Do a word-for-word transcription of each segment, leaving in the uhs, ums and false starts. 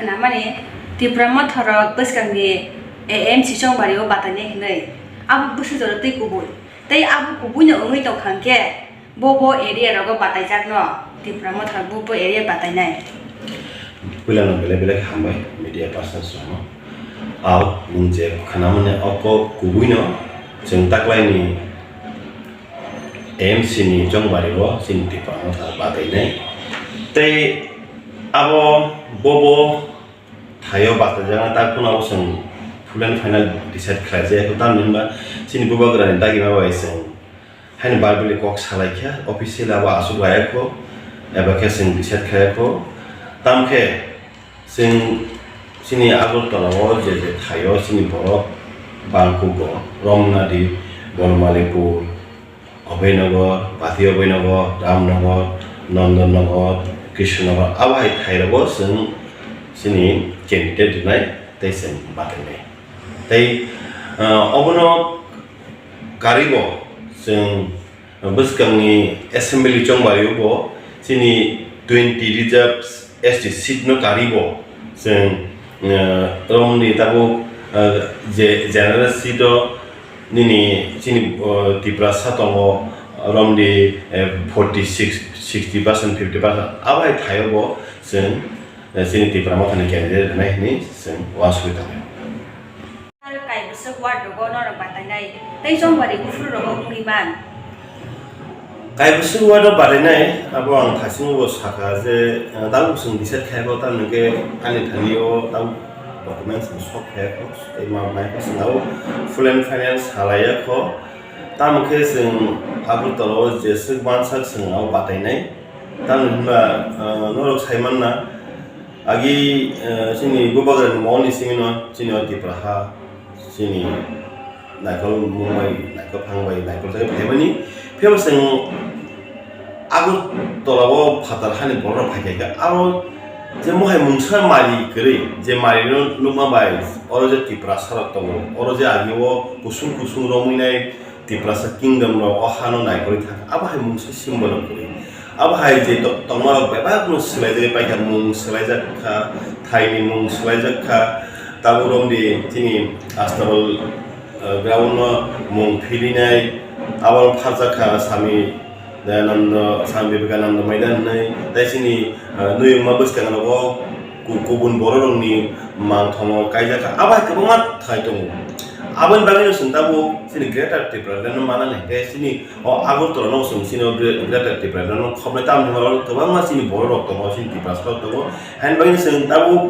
Namani Tipra Motha rok bwskangni A M C chongbario batainai hinwi abo bwswk jora twi kubui. Tei abo kubuino wngwi tongkha hwnkhe bo bo area rogo bataijakno Tipra Motha rok bo bo area batainai. Puilano belai belai khe hambai media persons rokno. Ao nwng je khwnamani o kok kubuino chwng taklaini A M C ni chongbario chini Tipra Motha batainai. Tei abo bobo thaio bachajak tak phano abo chwng full and final decide khlai jaya kho, tamni hwnba chini bubagrani dagima bai chwng haino Bible ni kok salai kha, officially abo aswk laya kho, eba khe chwng decide khlai kho. Tamkhe chwng chini Agartala o je je thaio chini borok bangkugo, Romnadi, Bormalipur, Abhainagar, Pati Abhainagar, Ramnagar, Nandanagar, Krishnagar, abo hai thairogo chwng chini candidate rwnai tei chwng batainai. Tei, ah, obono karibo chwng bwskangni assembly chongbario bo chini twenty reserves S T seat no karibo chwng, eh, romni tabuk, eh, je general seat o nini chini, eh, Tiprasa tongo romni, eh, forty six, sixty percent, fifty percent abo hai thaio bo chwng, eh, chini Tipra Mothani candidate rwnai hinwi chwng uansugwi tongo. Kaibwswk ward rogo norok batainai tei chongbario kuphur rogo wngwi man. Kaibwswk ward o batainai abo ang thasing bo sakha je, eh, tabuk chwng decide khai kho, tamni hwnkhe ani thani o tabuk documents bo sok khai kho, tei ma mai khe chwng abo full and final salai ya kho. Tamo khe chwng Agartala o jeswk mansak chwng abo batainai. Tamni hwnba, ah, norok sai manna, agi, ah, chini bubagrani mol ni simi no chini o Tipra ha, chini naikolmung bai, naikol phang bai, naikol jagwi phaimani. Phiya bo chwng Agartala o phatar hani borok rok phai kha khe, aro je mohai mungsa mari kwrwi, je mari no nukma bai, oro je Tiprasa rok tongo, oro je agi o kusung kusung romwi nai, Tiprasa kingdom rok o hano naikolwi thang kha. Abo hai mungsa symbol rok kwrwi. Abo hai je to-, tongma rok bebak no swlaijagwi paikha, mung swlaijak kha, thaini mung swlaijak kha, tabuk romdi chini Astabal, eh, ground no mung philinai, abo pharjak kha Sami Dayananda, Sami Vivekananda Maidan hinwi, tei chini, eh, nuyungma bwskang rogo ku-, kubun borok rokni mangthomo kaijak kha. Abo hai kwbangma thai tongo. Aboni bagwi no chwng tabuk chini Greater Tipraland no manani hwnkhe chini o Agartala no chwng chini o Gre-, Greater Tipraland no khobnai, tamni hwnba oro kwbangma chini borok rok tongo, chini Tiprasa rok tongo. Haini bagwi no chwng tabuk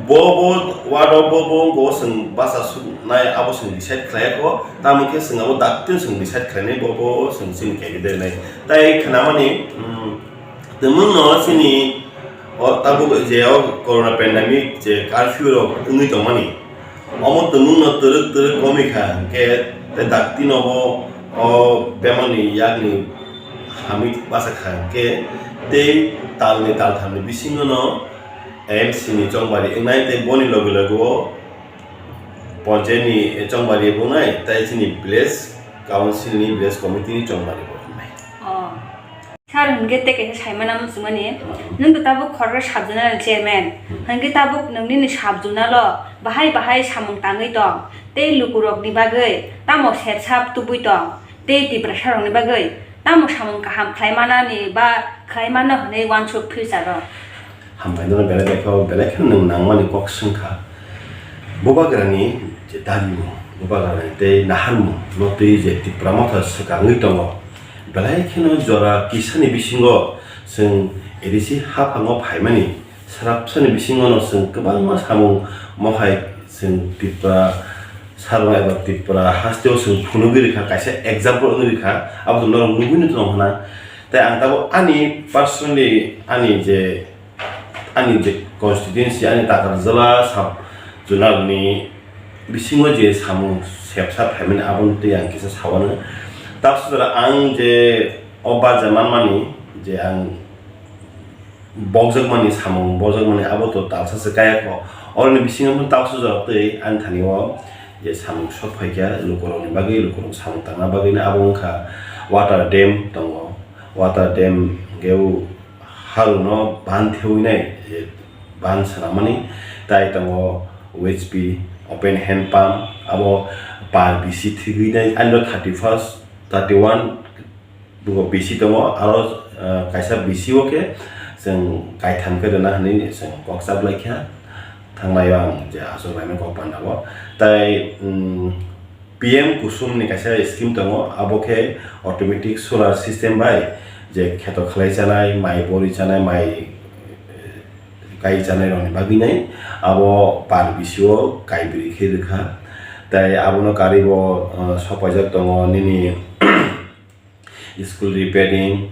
bo, bo ward o bo, bo wngkho chwng bachasuknai abo chwng decide khlai kho, tamo khe chwng abo dakti chwng decide khlainai bo, bo chwng chini candidate nai. Tai khwnamani, mm, Twmwng no chini o tabuk je o corona pandemic je curfew rok wngwi tongmani, omo twmwng no twrwk twrwk komwi kha hwnkhe tei dakti no bo o bemar ni yakni hamwi bachak kha hwnkhe tei tal ni tal tham ni bisingo no M C ni chongbari wngnai tei boni loge loge o ponchayat ni chongbari wngnai tei chini village council ni village committee ni chongbari bo wngnai. Oh. Sir, hwnkhe tei kaisa saimana muchungmani, nwng to tabuk khoroksa sub-zonal chairman, hwnkhe tabuk nwng nini sub-zonal o bahai bahai samung tangwi tong, tei lukurokni bagwi tamo sep sap tubui tong, tei Tiprasa rokni bagwi tamo samung kaham khlai manani ba khlai mano hwnwi uansuk future o? Hambai nono belai belai khe, belai khe nwng nangmani kok swngkha. Bubagrani je darimung, bubagrani tei naharmung no twi je Tipra Motha swkangwi tongo, belai kheno jora kisani bisingo chwng A D C haphango phaimani, srapsani bisingo no chwng kwbangma samung mohai chwng Tipra sarong eba Tipra hasteo chwng phunugwi rwkha, kaisa example wngwi rwkha, abo to norok nugwino tongo hwnna. Tei ang tabuk ani personally ani je ani je constituency, ani Takarjala sub zonal ni bisingo je samung sepsa phaimani, aboni twi ang kisa sawano. Tabuk sujara ang je o baja manmani je ang bokjakmani, samung bokjakmani, abo to talsa se kaya kho. Oroni bisingo tabuk sujara twi ani thani o je samung sok phaikha lukurokni bagwi, lukurok samung tangna bagwi no abo wngkha water dam tongo, water dam hwnkhe o harungno ban thewi nai, je pump swnamani, tai tongo O H P, open hand pump, abo per bisi thigwi nai, ano thirty first, thirty one, bugo bisi tongo, aro, ah, kaisa bisi o khe chwng kaitham khe rwna hwnwi chwng kok chap lai kha, thangnai o ang je aswk laimani kok panda o. Tai, mm, P M Kusum ni kaisa scheme tongo, abo khe automatic solar system bai je kheto khlai chanai, mai bori chanai, mai, eh, kai chanai rokni bagwi nai, abo per bisi o kai bwrwi khe rwkha. Tai abono karwi bo, eh, sopaijak tongo nini school repairing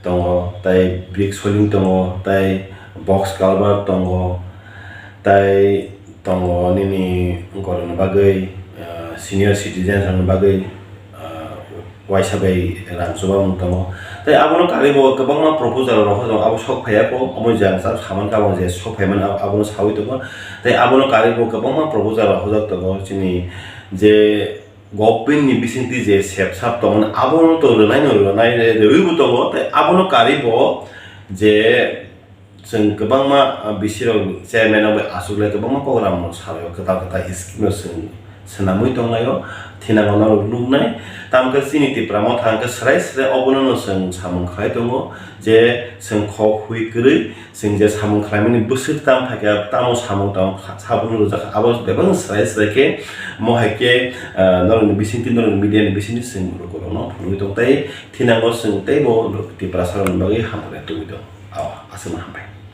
tongo, tai brick soling tongo, tai box culvert tongo, tai tongo nini gorokni bagwi, ah, senior citizens rokni bagwi, ah, waisa bai rang chubamung tongo. Tai abono karwi bo kwbangma proposal rok tongo, abo sok phaiya kho, omo jang chak saman kha, abo je sok phaimani abo, abono sawi tongo. Tai abono karwi bo kwbangma proposal rok hojak tongo, chini je government ni bisingtwi je sep sap tongmani, abono to rwnai no rwnai, rwi bo tongo, tai abono karwi bo je chwng kwbangma, ah, bisi rok chairman rok bai aswk le kwbangma program rok salai o, kwtal kwtal scheme rok chwng swnamwi tong lai o, thinango norok nuknai. Tamo khe chini Tipra Motha hwnkhe swrai swrai obono no chwng samung khlai tongo je chwng khok hui kwrwi, chwng je samung khlaimani bwswk tam thakya, tamo samung tamo kha-, saboni rwjak kha, abo bebak swrai swrai khe mo hai khe, ah, norokni bisingtwi, norokni media ni bisingtwi chwng lukurokno phunugwi tong tai, thinango chwng teibo Tiprasa rokni bagwi hamkrai tubui tong. Aw, aswkno hambai.